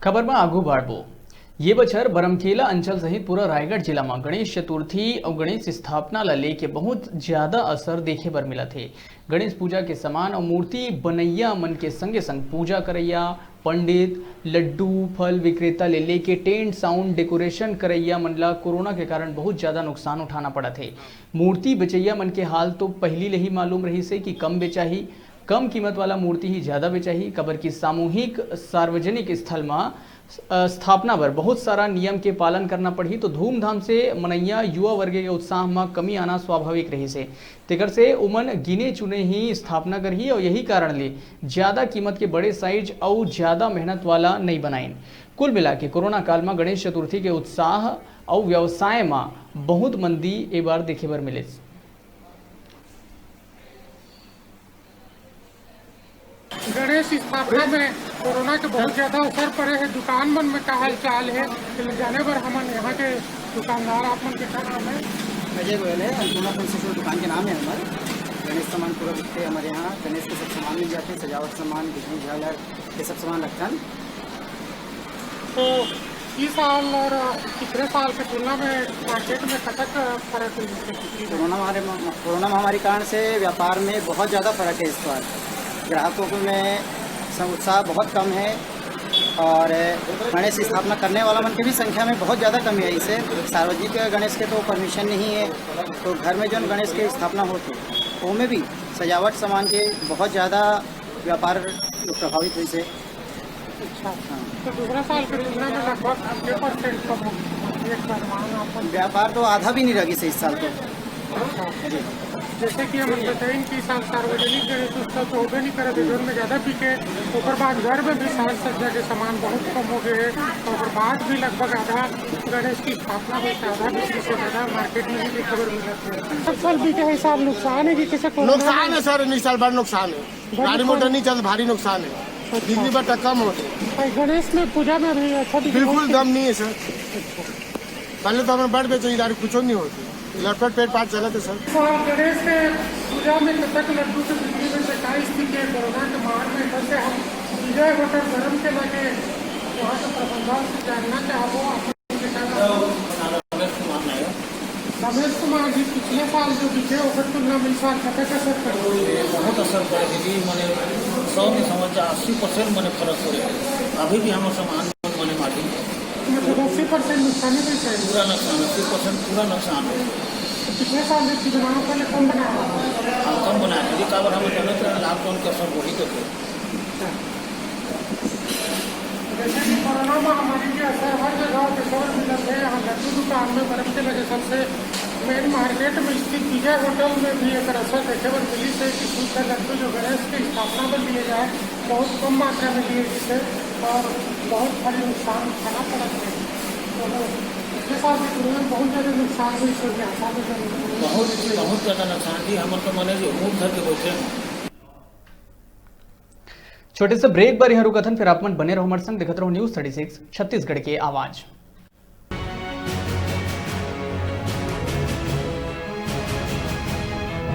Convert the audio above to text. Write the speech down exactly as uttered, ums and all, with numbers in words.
खबर म आगू बढ़बो। ये बछर बरमकेला अंचल सहित पूरा रायगढ़ जिला म गणेश चतुर्थी अउ गणेश स्थापना ल लेके बहुत ज्यादा असर देखे बर मिलत हे। गणेश पूजा के सामान अउ मूर्ति बनैया मन के संगे संग पूजा करैया पंडित, लड्डू, फल विक्रेता ले लेके टेंट, साउंड, डेकोरेशन करैया मन ला कोरोना के कारण बहुत ज्यादा नुकसान उठाना पड़त हे। मूर्ति बेचैया मन के हाल तो पहिली ले ही मालूम रहिस हे कि कम बेचाही, कम कीमत वाला मूर्ति ही ज्यादा बेचाही, काबर कि सामूहिक सार्वजनिक स्थल म, अ, स्थापना बर बहुत सारा नियम के पालन करना पड़ही, तो धूमधाम से मनैया युवा वर्ग के उत्साह म कमी आना स्वाभाविक रहिस हे। तेकर से उमन गिने चुने ही स्थापना करही अउ यही कारण ले ज्यादा कीमत के बड़े साइज अउ ज्यादा मेहनत वाला नइ बनाइन। कुल मिला के कोरोना काल म गणेश चतुर्थी के उत्साह अउ व्यवसाय म बहुत मंदी ए बार देखे बर मिलिस। गणेश स्थापना में कोरोना के बहुत ज्यादा असर पड़े हे। दुकान मन में का हाल चाल हे, ये जाने बर हमन यहाँ के दुकानदार, आप मन के का नाम हे? अजय गोयल हे, अन्नपूर्णा फैंसी स्टोर दुकान के नाम हे हमर। गणेश सामान पूरा बिकथे हमर यहाँ, गणेश के सब सामान मिल जाथे, सजावट सामान, बिजली झालर, ये सब सामान रखथन। तो इस साल और पिछले साल के तुलना में मार्केट में कतक फर्क हे? कोरोना महामारी, कोरोना महामारी कारण से व्यापार में बहुत ज़्यादा फर्क है इस बार। ग्राहकों में सब उत्साह बहुत कम है और गणेश स्थापना करने वाला मन के भी संख्या में बहुत ज़्यादा कमी है। इसे सार्वजनिक गणेश के तो परमिशन नहीं है, तो घर में जो गणेश की स्थापना होती है, वो में भी सजावट सामान के बहुत ज़्यादा व्यापार प्रभावित हुई से। अच्छा, हाँ। तो दूसरा साल के तुलना में लगभग कितने परसेंट कम हो गया? एक अनुमान आपका? व्यापार तो आधा भी नहीं रहिस हे इस साल तो। अच्छा। जैसे कि हम बताइन कि इस साल सार्वजनिक गणेश उत्सव तो होबे नहीं करे, जोन में ज़्यादा बिके, ओकर बाद घर में भी साज सज्जा के सामान बहुत कम हो गए हे, ओकर बाद भी लगभग आधा गणेश की स्थापना होइस, आधा बिक्री से ज़्यादा मार्केट में भी खबर मिलत हे। सब साल बिके हे, इस साल नुकसान हे कि कैसे कोरोना नुकसान में? हे सर, इस साल बड़ नुकसान हे। बड़ गाड़ी नुकसान। मोटर नहीं चलत, भारी नुकसान हे। अच्छा। बिजली बट्टा कम होथे। भाई, गणेश में पूजा में भी अच्छा बिजली बिल्कुल होथे? दम नहीं हे सर। पहले तो हमन बड़ बेचे, इधर कुछ नहीं होथे, लटपट पेट पाट चलत हे सर। तो गणेश के पूजा में कतक लड्डू के बिक्री में से का स्थिति हे? कोरोना के मार में फंसे हम विजय होटल गरम के लगे, वहाँ के प्रबंधन से जानना चाहबो। रमेश कुमार नायक। रमेश कुमार जी, पिछले साल जो बिके, ओकर तुलना में इस साल कतक असर पड़े? ये बहुत असर पड़े हे जी, मने सौ में समझ जा, अस्सी परसेंट मने फर्क पड़े हे। अभी भी हमर सामान मने माटी हे। मतलब अस्सी परसेंट नुकसानी भी हे? पूरा नुकसान, अस्सी परसेंट पूरा नुकसान हे। तो पिछले साल जब बनाओ, पहले कम बनाया? हम कम बनाए हे जी, काबर हम जानत रहे लॉकडाउन के असर वही तो थे। जैसे कि कोरोना महामारी के असर हर जगह देखे बर मिलत हे, यहाँ लड्डू दुकान में बरम के लगे सबसे मेन मार्केट में स्थित विजय होटल में भी एकर असर देखे बर मिलिस हे कि शुद्ध लड्डू जो गणेश के स्थापना में लिए जाए, बहुत कम मात्रा में लिए गिस हे और बहुत भारी नुकसान उठाना पड़त हे। तो पिछले साल के तुलना में बहुत ज्यादा नुकसान हुई, इस वजह से बहुत, बहुत ज्यादा नुकसान जी, हमन तो मने जो मूड धर के बैठे हैं। छोटे से ब्रेक बर यहाँ रुकथन, फिर आप मन बने रहो हमारे संग, देखत रहो न्यूज़ थर्टी सिक्स छत्तीसगढ़ के आवाज।